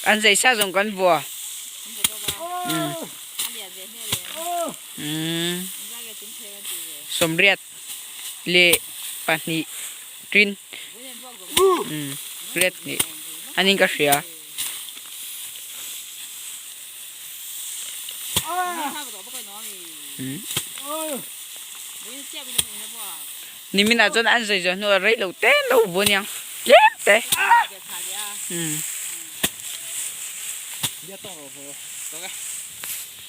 An zei sa zong kan vua. Mm. Somriat le pahnih ṭin. Mm. Riat nih anin ka hria. Mm. Nimin ah cun an zeizong hnu ah rei lo te lo bu niang. Tlem te. Mm.